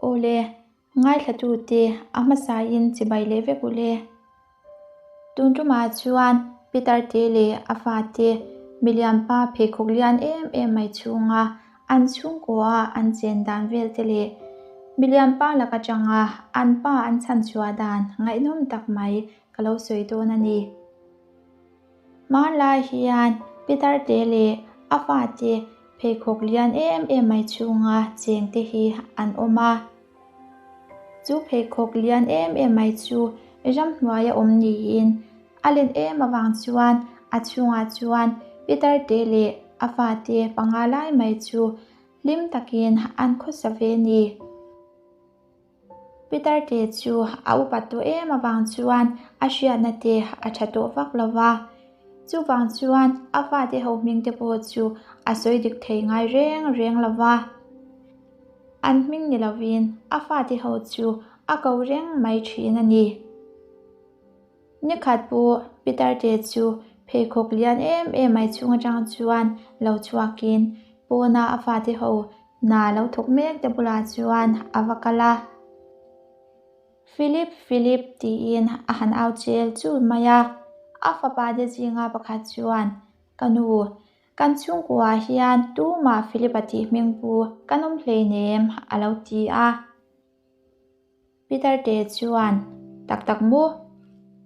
Awle, ngaithlatute a hmasain chibai leh vek u le. Tun tumah chuan Peter te leh a fate milian pa pheikhawk lian em em mai chhunga an chhungkua an chen dan vel te leh milian pa lak atanga an pa an chhan chhuah dan ngaihnawm tak mai ka lo sawi dawn a ni. Hmanlai hian Peter te leh a fate pheikhawk lian em em mai chhunga cheng te hi an awm a. Chu pheikhawk lian em em mai chu ramhnuaia awm niin a len em avang chuan a chhungah chuan Peter te leh a fate panga lai mai chu hlim takin an khawsa ve a ni. Peter te chu a upat tawh em avang chuan a hriatna te a tha tawh vak lo va, chuvang chuan a fate ho hming te pawh chu a sawi dik thei ngai reng reng lo va. An hming ni lovin a fate ho chu a ko reng mai thin a ni. Nikhat pawh Peter te chu pheikhawk lian em em mai chhung atang chuan lo chhuakin pawna a fate ho hna lo thawk mek te bulah chuan a va kal a. Philip, Philip tiin a han au chel chul mai a. A fapa te zinga pakhat chuan, Ka nu, Kan chhungkuaah hian tumah Philip-a tih hming pu kan awm hleinem a lo ti a. Peter te chuan, Tak tak maw?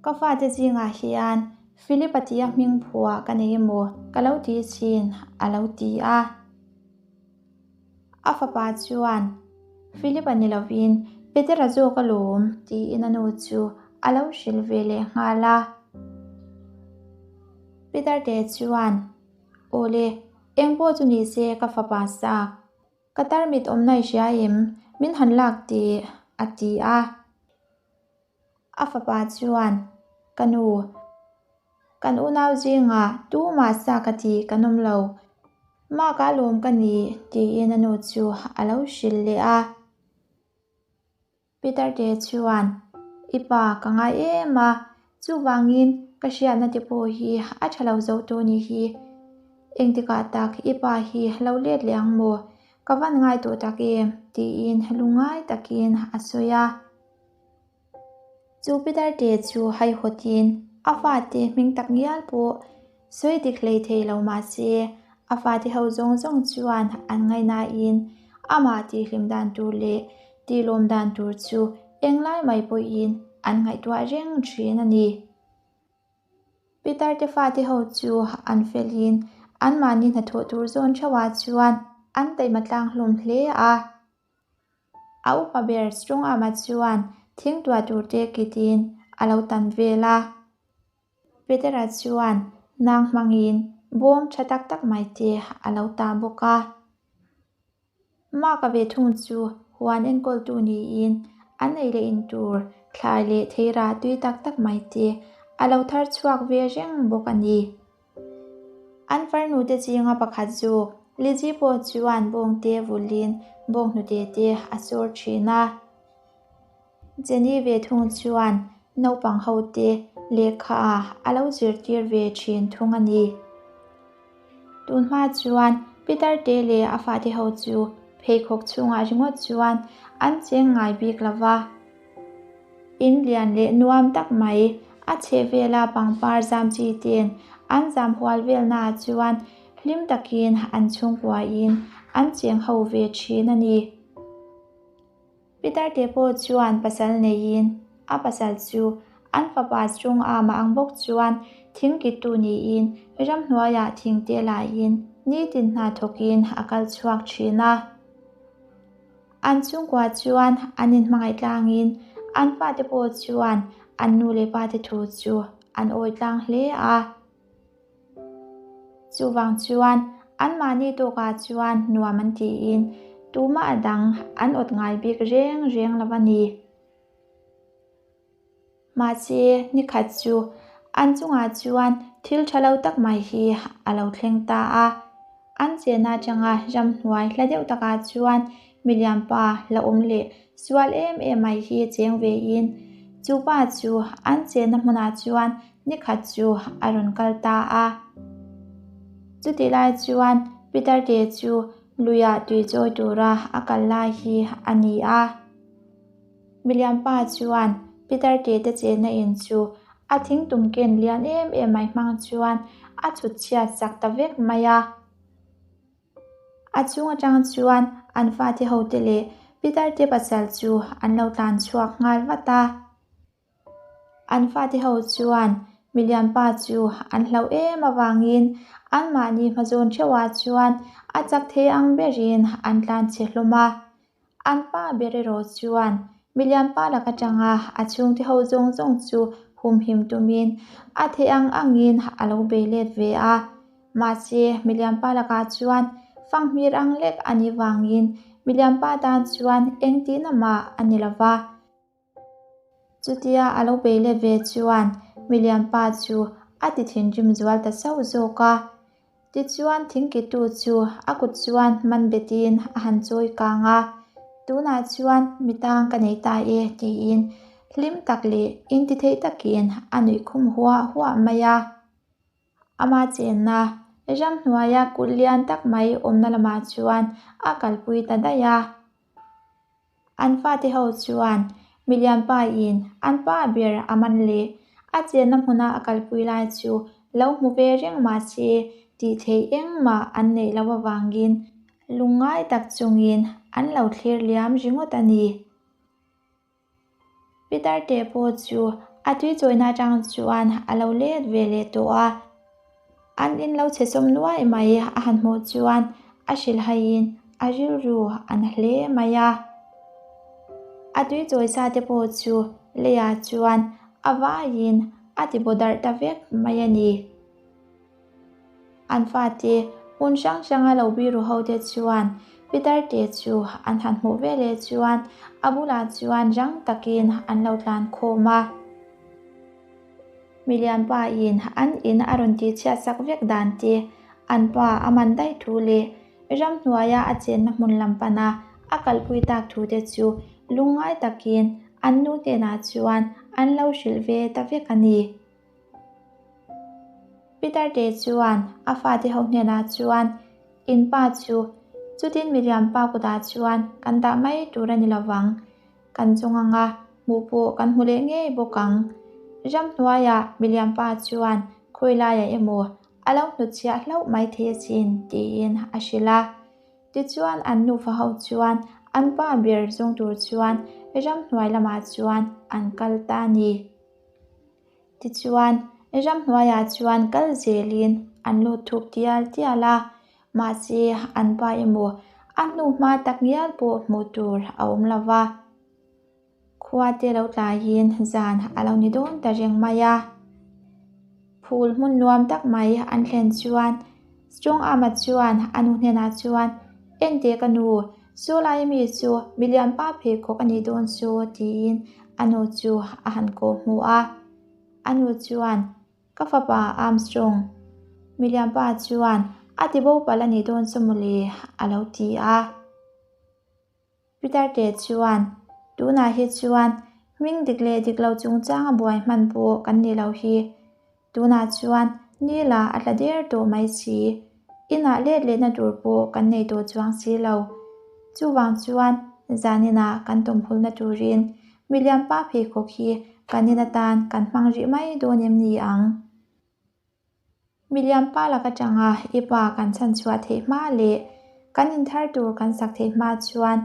Ka fate zingah hian Philip-a tia hming phuah ka nei emaw ka lo ti thin a lo ti a. A fapa chuan, Philip-a ni lovin Peter-a zawk alawm tiin a nu chu a lo hrilh ve leh nghal a. Peter te chuan, Awle, eng pawh chu ni se ka fapa sak. Ka tarmit awmna i hria em? Min han lak tih, a ti a. A fapa chuan, Ka nu, kan unau zingah tumah sa ka tih kan awm lo. Maka lawm ka ni, tiin a nu chu a lo hrilh leh a. Peter te chuan, I pa ka ngai em a, chuvangin ka hriatna te pawh hi a tha lo zo tawh ni hi. Engtikah tak i pa hi lo let leh ang maw? Ka van ngai tawh tak em? tiin lungngai takin a sawi a. Chu Peter te chu haihawtin a fate hming tak ngial pawh sawi dik hlei thei lo mah se, a fate ho zawng zawng chuan an ngaihnain amah tihhlim dan tur leh tihlawm dan tur chu englai mai pawhin an ngaihtuah reng thin a ni. Peter te fate ho chu an felin anmahni hnathawh tur zawn theuhah chuan an taima tlang hlawm hle a. A upa ber Strong Arm-a chuan thing tuah tur te kitin a lo tan vel a. Petera chuan nang hmangin bawm tha tak tak mai te a lo ta bawk a. Mark-a ve thung chu huan enkawltu niin an ei leh in tur thlai leh theira tui tak tak mai te a lo thar chhuak ve reng bawk a ni. An farnu te zinga pakhat zawk Lizzy pawh chuan bawngte vulin bawnghnute te a sawr thin a. Jenny ve thung chuan naupang hote lehkha a lo zirtir ve thin thung a ni. Tun hma chuan Peter te leh a fate ho chu pheikhawk chhungah ringawt chuan an cheng ngai bik lo va. In lian leh nuam tak mai a chheh vela pangpar zam chi ten an zam hual velnaah chuan hlim takin an chhungkuain an cheng ho ve thin a ni. Peter te pawh chuan pasal neiin a pasal chu an fapa chung a mah ang bawk chuan thing kittu niin ramhnuaiah thing te laiin nitin hna thawkin a kal chhuak thin a. An chhungkua chuan an inhmangaih tlangin an fate pawh chuan an nu leh pate thu chu an awi tlang hle a. Chuvang chuan anmahni tawkah chuan nuam an tiin tumah a dang an awt ngai bik reng reng lo a ni. Mahse, nikhat chu an chungah chuan thil tha lo tak mai hi a lo thleng ta a. An chenna atanga ramhnuai hla deuh takah chuan milian pa la awm leh sual em em mai hi cheng vein chu pa chu an chenna hmunah chuan nikhat chu a rawn kal ta a. Chutih lai chuan Peter te chu luiah tui chawi tura a kal lai hi a ni a. Milianpa chuan Peter te te chenna in chu a thing tum ken lian em em mai hmang chuan a chhut chhiat sak ta vek mai a. A chhung atang chuan an fate hote leh Peter te pasal chu an lo tlan chhuak nghal vat a. An fate ho chuan milianpa chu an hlauh em avangin anmahni hmazawn theuhah chuan a chak thei ang berin an tlan chhe hlawm a. An pa ber erawh chuan milianpa lak atanga a chhungte ho zawng zawng chu humhim tumin a theih ang angin a lo bei let ve a. Mahse, milianpa lakah chuan fanghmir ang lek a nih vangin milianpa tan chuan engtihna mah a ni lo va. Chutia a lo bei let ve chuan milianpa chu a ti thinrim zual ta sauh zawk a. Tichuan thingkitu chu a kut chuan man betin a han chawi kang a, Tunah chuan mi tang ka nei ta e tiin hlim tak leh intithei takin a nuih khum huah huah mai a. Ama chenna ramhnuaia kut lian tak mai awmna lamah chuan a kalpui ta daih a. An fate ho chuan milianpa in an pa ber a man leh a chenna hmuna a kalpui lai chu lo hmu ve reng mah se tih theih engmah an neih loh avangin lungngai tak chungin an lo thlir liam ringawt a ni. Peter te pawh chu a tui chawina atang chuan a lo let ve leh tawh a, an in lo chhe sawm nuai mai a han hmuh chuan a hrilhaiin a rilru a na hle mai a. A tui chawi sa te pawh chu leiah chuan a vaiin a ti baw darh ta vek mai a ni. An fate hmun hrang hranga lo biru ho te chuan Peter te chu an han hmuh ve leh chuan a bulah chuan rang takin an lo tlan khawm a. Milian pa in an in a rawn tih chhiat sak vek dan te, an pa a man daih thu leh ramhnuaia a chenna hmun lam pana a kalpui tak thu te chu lungngai takin an nu hnenah chuan an lo hrilh ve ta vek a ni. Peter te chuan a fate ho hnenah chuan in pa chu chutin milian pa kutah chuan kan dah mai tur a ni lovang, kan chung anga hmuh pawh kan hmu leh ngei bawk ang. Ramhnuaiah milian pa chuan khawi laiah emaw a lo hnutchhiah hlauh mai thei asin tiin a hrilh a. Tichuan an nufa ho chuan an pa ber zawng tur chuan ramhnuai lamah chuan an kal ta a ni. Tichuan, ramhnuaiah chuan kal zelin an lut thup tial tial a, mahse an pa emaw a hnu hma tak ngial pawh hmuh tur a awm lo va. Khua te lo tlaiin zan a lo ni dawn ta reng mai a. Phul hmun nuam tak mai an thlen chuan Strong Arm-a chuan a nu hnenah chuan, Enteh ka nu, Saw laia mi chu milian pa pheikhawk a nih dawn chu tiin a nu chu a han kawh hmu a. A nu chuan, Ka fapa Armstrong, milian pa chuan a ti bo palh a nih dawn chu mawle a lo ti a. Peter te chuan, Tunah hi chuan hming dik leh dik lo chungchang a buai hman pawh kan ni lo hi. Tunah chuan Nila a tla der tawh mai si. Inah let lehna tur pawh kan nei tawh chuang si lo. Chuvang chuan zaninah kan tawmhulna turin milian pa pheikhawk hi kan in atan kan hmang rih mai dawn em ni ang? Milian pa lak atanga i pa kan chhan chhuah theih hma leh kan inthar tur kan sak theih hma chuan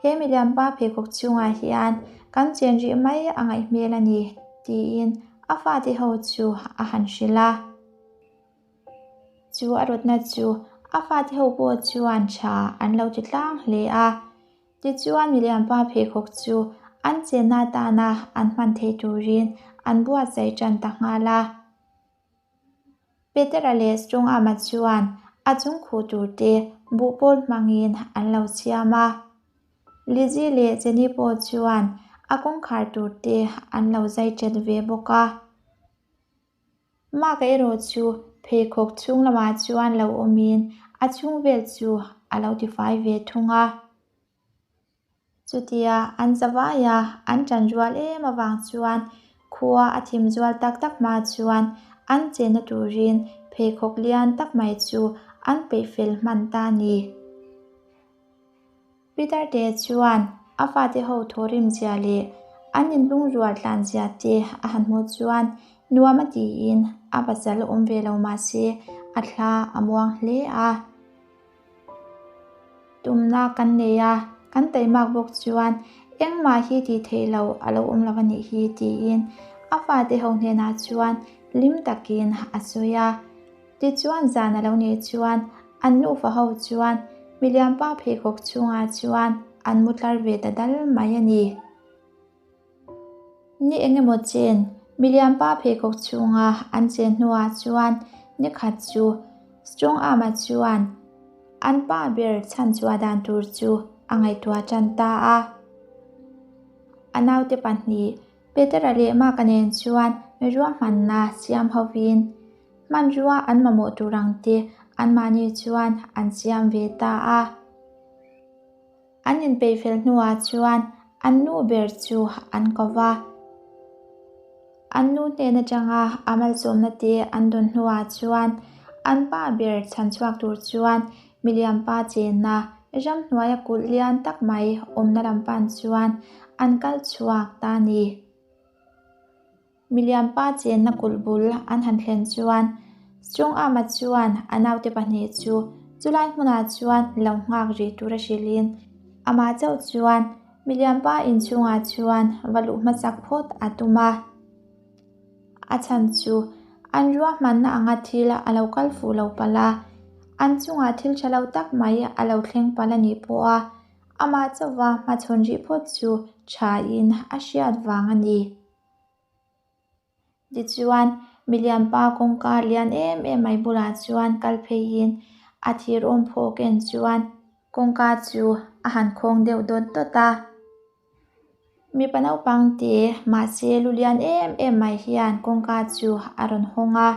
he milian pa pheikhawk chungah hian kan chen rih mai a ngaih hmel a ni, tiin a fate ho chu a han hrilh a. Chu a rawtna chu a fate ho pawh chuan tha an lo ti tlang hle a. Tichuan milian pa pheikhawk chu an chenna atana an hman theih turin an buatsaih tan ta nghal a. Petera leh Strongama chuan a chung khuh turte buhpawl hmangin an lo siam a. Lizzie leh Jenny pawh chuan a kawngkhar turte an lo zai ṭet ve bawk a. Mark-a erawh chu pheikhawk chhung lamah chuan lo awmin a chhung vel chu a lo tifai ve thung a. Chutia an zavai a, an ṭan rual em avang chuan khua a thim zual tak tak hma chuan an chenna turin pheikhawk lian tak mai chu an peih fel hman ta a ni. Peter te chuan a fate ho thawhrim zia leh an inlungrual tlan zia te a han hmuh chuan nuam a tiin a pasal awm ve lo mah se a thla a muang hle a. Tumna kan nei a, kan taimak bawk chuan engmah hi tih theih loh a lo awm lo a nih hi tiin a fate ho hnenah chuan hlim takin a sawi a. Tichuan zan a lo nih chuan an nufa ho chuan milianpa pheikhawk chhungah chuan an mu tlar ve ta dal mai a ni. Ni engemaw chen milianpa pheikhawk chhunga an chen hnuah chuan ni khat chu Strong Arm-a chuan an pa ber chhan chhuah dan tur chu a ngaihtuah tan ta a. A naute pahnih Petera leh Mark-a nen chuan ruahmanna siam hovin hmanrua an mamawh tur ang te anmahni chuan an siam ve ta a. An inpeih fel hnuah chuan an nu ber chu an ko va. An nu hnen atanga a malsawmna te an dawn hnuah chuan an pa ber chhan chhuak tur chuan miliam pa chenna ramhnuaia kulh lian tak mai awmna lam pan chuan an kal chhuak ta a ni. Miliam pa chenna kulh bul an han thlen chuan Strong Arm-a chuan a naute pahnih chu chulai hmunah chuan lo nghak rih tur a hrilhin amah chauh chuan miliam pa inchhungah chuan va luh hmasak phawt a tum a. A chhan chu an ruahmanna anga thil a lo kal fuh lo palh a, an chungah thil tha lo tak mai a lo thleng palh a nih pawh a, amah chauhva hmachhawn rih phawt chu thain a hriat vang a ni. Tichuan, milianpa kawngka lian em em mai bulah chuan kal pheiin a thir awm phawk en chuan kawngka chu a han khawng deuh dawt dawt a. Mipa naupang te mahse lu lian em em mai hian kawngka chu a rawn hawng a.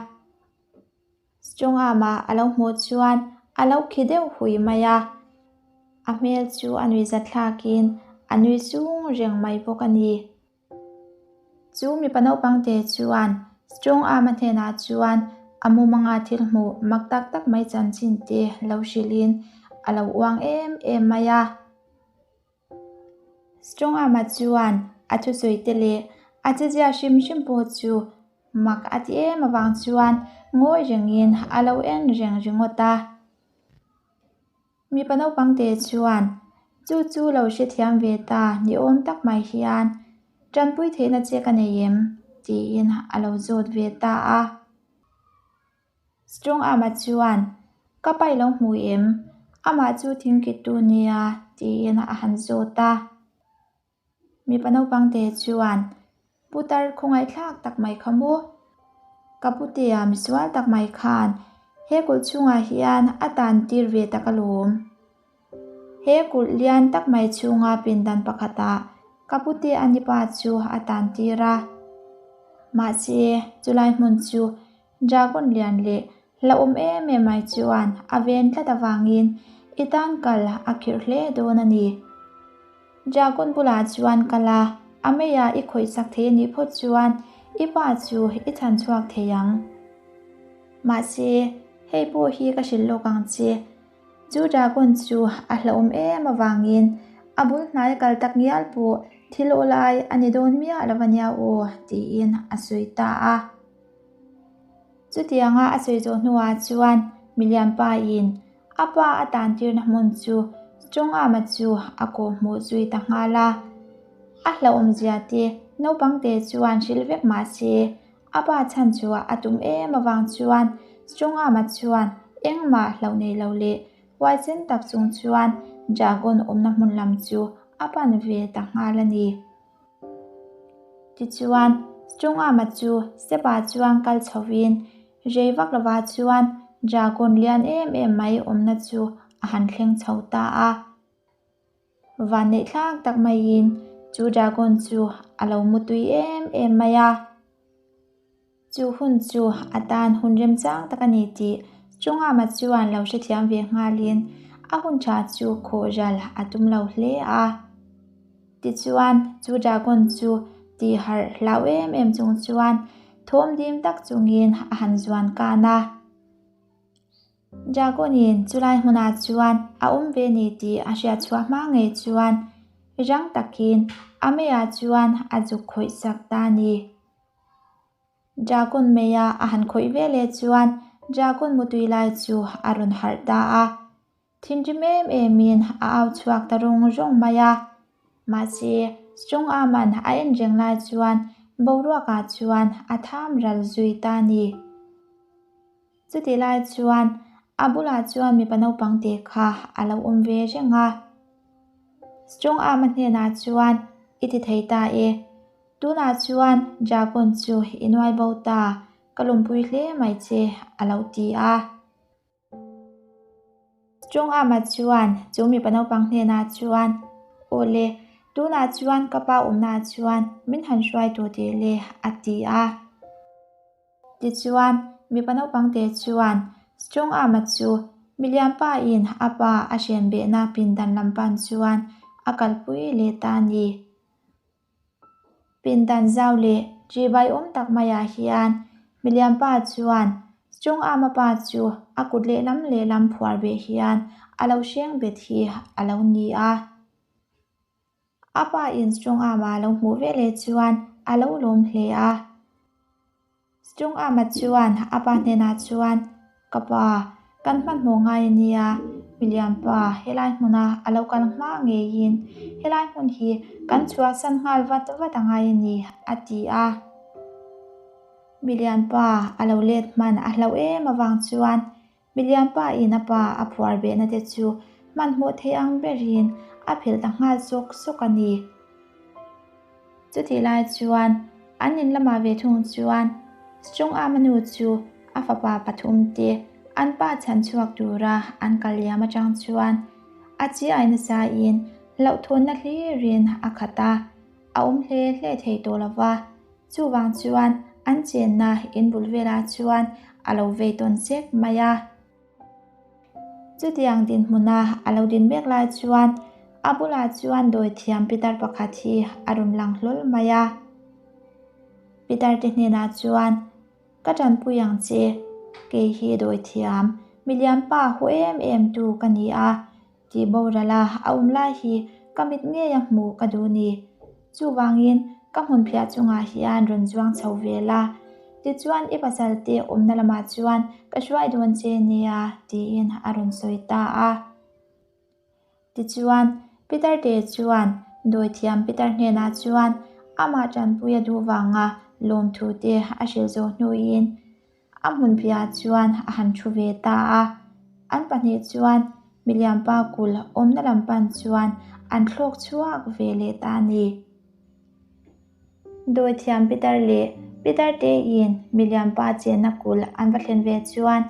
Chungama a lo hmuh chuan a lo khi deuh hui mai a, a hmel chu a nui zathlakin a nui sung reng mai bawk a ni. Chu mipa naupang te chuan Strong Arm-a hnenah chuan a mumanga thil hmuh mak tak tak mai chanchin te lo hrilhin a lo uang em em mai a. Strong Arm-a chuan a thusawi te leh a chezia hrim hrim pawh chu mak a ti em avang chuan ngawi rengin a lo en reng ringawt a. Mipa naupang te chuan chu chu lo hrethiam ve ta ni awm tak mai hian tanpui theihna che ka nei em? tiin a lo zawt ve ta a. Strong Arm-a chuan ka pa i lo hmu em? Amah chu thingkittu nia tiin a han zawt a. Mipa naupang te chuan putar khawngaihthlak tak mai kha maw? Ka putea misual tak mai khan he kulh chhungah hian a tan tir ve tak alawm. He kulh lian tak mai chhunga pindan pakhatah ka putea nipa chu a tan tir a. Mahse, chulai hmun chu Dragon lian leh hlauhawm em em mai chuan a ven tlat avangin i tan kal a khirh hle dawn a ni. Dragon bulah chuan kal a, a meiah i khawih chak thei a nih phawt chuan i pa chu i chhan chhuak thei ang. Mahse, hei pawh hi ka hrilh lawk ang che. Chu dragon chu a hlauhawm em avangin a bul hnai kal tak ngial pawh thil awlai a ni dawn miah lo a nia aw, tiin a sawi ta a. Chutianga a sawi zawh hnuah chuan milianpain a pa a tantirna hmun chu Chawngama chu a kawhhmuh zui ta nghal a. A hlauhawmzia te naupangte chuan hrilh vek mah se a pa chhan chhuah a tum em avang chuan Chawngama chuan engmah hlauh nei lo leh huaisen tak chung chuan Dragon awmna hmun lam chu a pan ve ta nghal a ni. Tichuan, Chungama chu step-ah chuan kal chhovin rei vak lovah chuan dragon lian em em mai awmna chu a han thleng chho ta a. Vanneihthlak tak maiin chu dragon chu a lo mu tui em em mai a. Chu hun chu a tan hun remchang tak a ni tih Chungama chuan lo hrethiam ve nghalin a hun tha chu khawhral a tum lo hle a. Tichuan, chu dragon chu tih harh hlau em em chung chuan thawm dim tak chungin a han zuan kan a. Dragon-in chulai hmunah chuan a awm ve ni tih a hriat chhuah hma ngei chuan. Rang takin a meiah chuan a zuk khawih sak ta a ni. Dragon meia a han khawih ve leh chuan Dragon mutui lai chu a rawn harh ta a. Thinrim em emin a au chhuak ta rawng rawng mai a. Mahse, Strong Arm-a'n a en reng lai chuan boruakah chuan a tham ral zui ta a ni. Chutih lai chuan a bulah chuan mipa naupang te kha a lo awm ve reng a. Strong Arm-a hnenah chuan, I ti thei ta e. Tunah chuan Dragon chu i nuai bo ta, ka lawmpui hle mai che, a lo ti a. Strong Arm-a chuan chu mipa naupang hnenah chuan, Aw le, tunah chuan ka pa awmnaah chuan min han hruai tawh teh le, a ti a. Tichuan, mipa naupang te chuan Strong Arm-a chu milian pa in a pa a hren behna pindan lam pan chuan a kalpui leh ta a ni. Pindan zau leh ṭihbai awm tak maiah hian milian pa chuan Strong Arm-a pa chu a kut lehlam lehlam phuar beh hian a lo hreng bet hi a lo ni a. A pa in Strong Arm-a lo hmuh ve leh chuan a lo lawm hle a. Strong Arm-a chuan a pa hnenah chuan, Ka pa, kan hmanhmawh ngai a nia, milian pa helai hmuna a lo kal hma ngeiin helai hmun hi kan chhuahsan nghal vat vat a ngai a ni, a ti a. Milian pa a lo let hman a hlauh em avang chuan Milian pa in a pa a phuar behna te chu hmanhmawh thei ang berin a phelh ta nghal sawk sawk a ni. Chutih lai chuan an in lamah ve thung chuan Strong Arm-a nu chu a fapa pathum te an pa chhan chhuak tura an kal liam atang chuan a chi ai nasa in hlauhthawnna hlirin a khat a, a awm hle hle thei tawh lova. Chuvang chuan an chenna in bul velah chuan a lo vei tawn sek mai a. Chutiang dinhmuna a lo din mek lai chuan a bulah chuan dawithiam pitar pakhat hi a rawn lang hlawl mai a. Pitar te hnenah chuan, Ka tanpui ang che, kei hi dawithiam, milian pa hu em em tu ka ni a, Tih boral a a awm lai hi ka mit ngei a hmuh ka duh ni. Chuvangin ka hmunphiah chungah hian rawn zuang chho ve la, tichuan i pasal te awmna lamah chuan ka hruai dawn che nia tiin a rawn sawi ta a. Tichuan Peter te chuan dawithiam Peter hnenah chuan amah tanpui a duh vanga lawmthu te a hrilh zawh hnuin A hmunphiah chuan a han thu ve ta a, an pahnih chuan milianpa kul awmna lam pan chuan an thlawk chhuak ve leh ta a ni. Dawithiam Peter leh Peter te-in milianpa chenna kul an va thlen ve chuan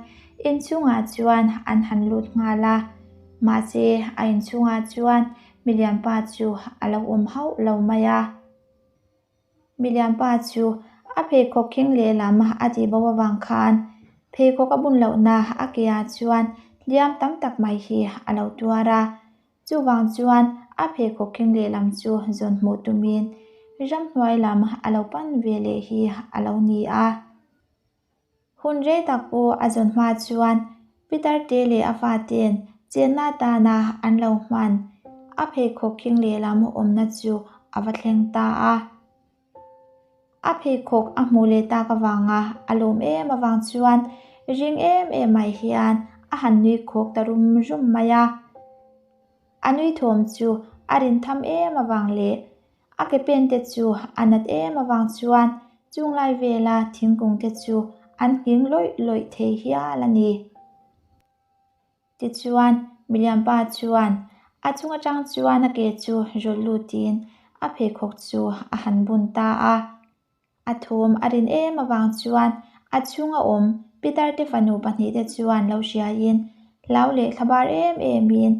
inchhungah chuan an han lut nghal a, mahse a inchhungah chuan milianpa chu a lo awm hauh lo mai a. Milianpa chu a pheikhawk khing lehlam a tih bo avang khan pheikhawk a bun lohna a ke ah chuan hliam tam tak mai hi a lo tuar a. Chuvang chuan a pheikhawk khing lehlam chu zawn hmuh tumin ramhnuai lam a lo pan ve leh hi a lo ni a. Hun rei tak pawh a zawn hma chuan Peter te leh a fate'n chenna atana an lo hman a pheikhawk khing lehlam awmna chu a va thleng ta a. A pheikhawk a hmuh leh tak avanga a lawm em avang chuan ring em em mai hian a han nui khawk ta rum rum mai a. A nui thawm chu a rin tham em avang leh A ke pen te chu a nat em avang chuan chung lai vela thingkung te chu an nghing lawih lawih thei hial a ni. Tichuan, milianpa chuan a chung atang chuan a ke chu rawlh lutin a pheikhawk chu a han bun ta a. A thawm a rin em avang chuan a chhunga awm Peter te fanu pahnihte chuan lo hriain hlau leh thlabar em emin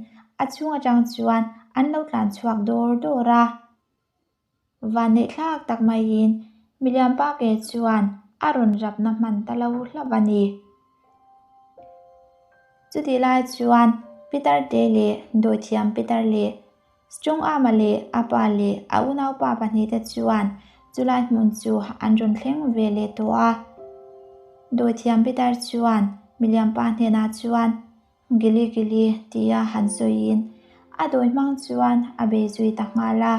a chhung atang chuan an lo tlan chhuak dawr dawr a. Vanneih thlak tak maiin milian pa ke chuan a rawn rapna hman ta lo hlauh a ni. Chutih lai chuan Peter te leh dawithiam Peter leh Strong Arm-a leh a pa leh a unaupa pahnihte chuan chulai hmun chu an rawn thleng ve leh tawh a. Dawithiam Peter chuan milianpa hnenah chuan Gili gili tia han sawiin a dawi hmang chuan a bei zui ta nghal a.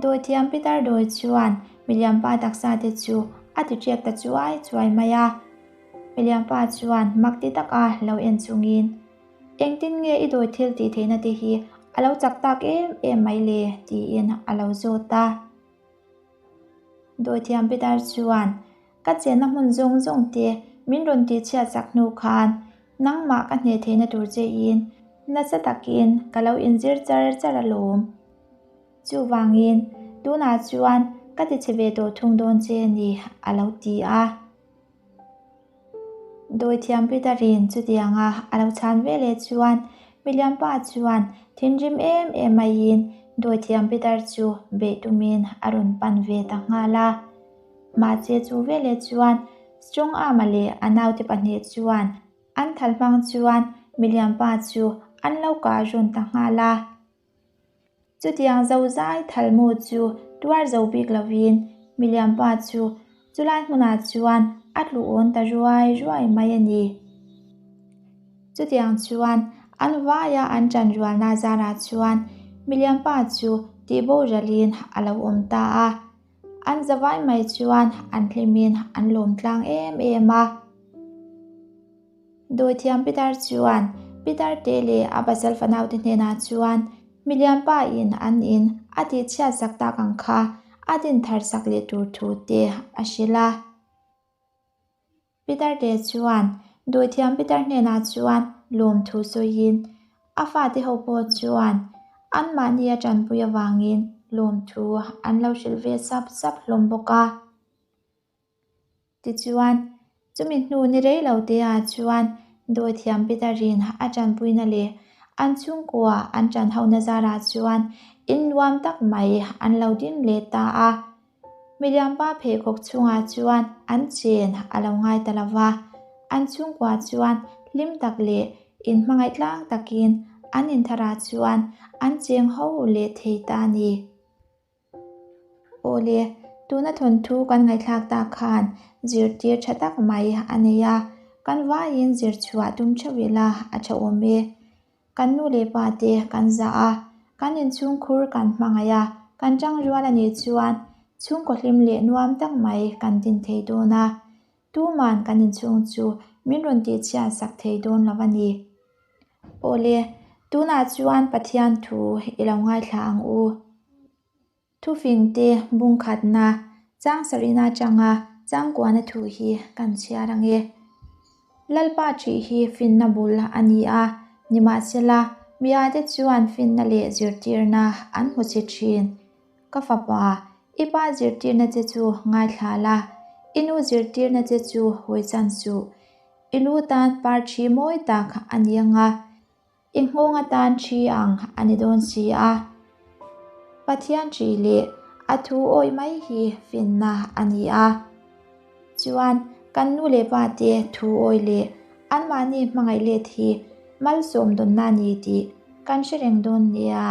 Dawithiam pitar dawi chuan miliampa taksa te chu a ti ṭiak ta chuai chuai mai a. Miliampa chuan mak ti taka lo en chungin, Engtin nge i dawi thil tih theihna te hi a lo chak tak em em mai le? tiin a lo zawt a. Dawithiam pitar chuan, Ka chenna hmun zawng zawng te min rawn tih chhiat chak hnu khan nangmah ka hneh theihna tur che in nasa takin ka lo inzir char char alawm. Chuvangin tunah chuan ka ti chhe ve tawh thung dawn che a ni, a lo ti a. Dawithiam Peter-in chutianga a lo chhan veleh chuan Miliampa chuan thinrim em em maiin Dawithiam Peter chu beih tumin a rawn pan ve ta nghal a. Mahse chu veleh chuan Strong Arm-a leh a naute pahnih chuan an thal hmang chuan Miliampa chu an lo kah rawn ta nghal a. Chutiang zozai thalmu chu tuar zo bik lovin miliampa chu chulai hmunah chuan a tlu awn ta ruai ruai mai a ni. Chutiang chuan an vaia an ṭan rualna zarah chuan miliampa chu tihboralin a lo awm ta a. An zavai mai chuan an hlimin an lawm tlang em em a. Dawithiam Pitar chuan Pitar te leh a pasal fanaute hnenah chuan milian pa in an in a tihchhiat sak tak ang kha a din thar sak leh tur thu te a hrilh a. Pitar te chuan Dawithiam Pitar hnenah chuan lawmthu sawiin a fate ho pawh chuan anmahni a tanpui avangin lawmthu an lo hrilh ve sap sap hlawm bawk a. Tichuan, chumi hnu ni rei lo te ah chuan Dawithiam Peter-in a tanpuina leh an chhungkua an tan hona zarah chuan in nuam tak mai an lo din leh ta a. Miliampa pheikhawk chhungah chuan an chen a lo ngai ta lo va, an chhungkua chuan hlim tak leh inhmangaih tlang takin an intharah chuan an cheng ho leh thei ta a ni. Awle, tuna thawnthu kan ngaihthlak tak khan zirtir tha tak mai a nei a, kan vaiin zir chhuah tum theuh ila a tha awm e. Kan nu leh pa te kan zah a, kan inchhungkhur kan hmangaih a, kan tang rual a nih chuan chhungkaw hlim leh nuam tak mai kan din thei dawn a, tuman kan inchhung chu min rawn tihchhiat sak thei dawn lo a ni. Awle, tunah chuan Pathian thu i lo ngaithla ang u. Thufingte bungkhatna, chang sarihna atanga changkuana thu hi kan chhiar ang e. Lalpa ṭih hi finna bul a ni a, nimahsela miate chuan finna leh zirtirna an hmu che ṭhin. Ka fapa, i pa zirtirna che chu ngaithla la, i nu zirtirna che chu hawi chan suh. I lu tan par ṭhi mawi tak a ni ang a, i nghawng atan ṭhi ang a ni dawn si a. Pathian ṭhi leh a thu awih mai hi finna a ni a. Chuan kan nu leh pa te thu awih leh anmahni hmangaih let hi malsawm dawnna a ni tih kan hre reng dawn nia.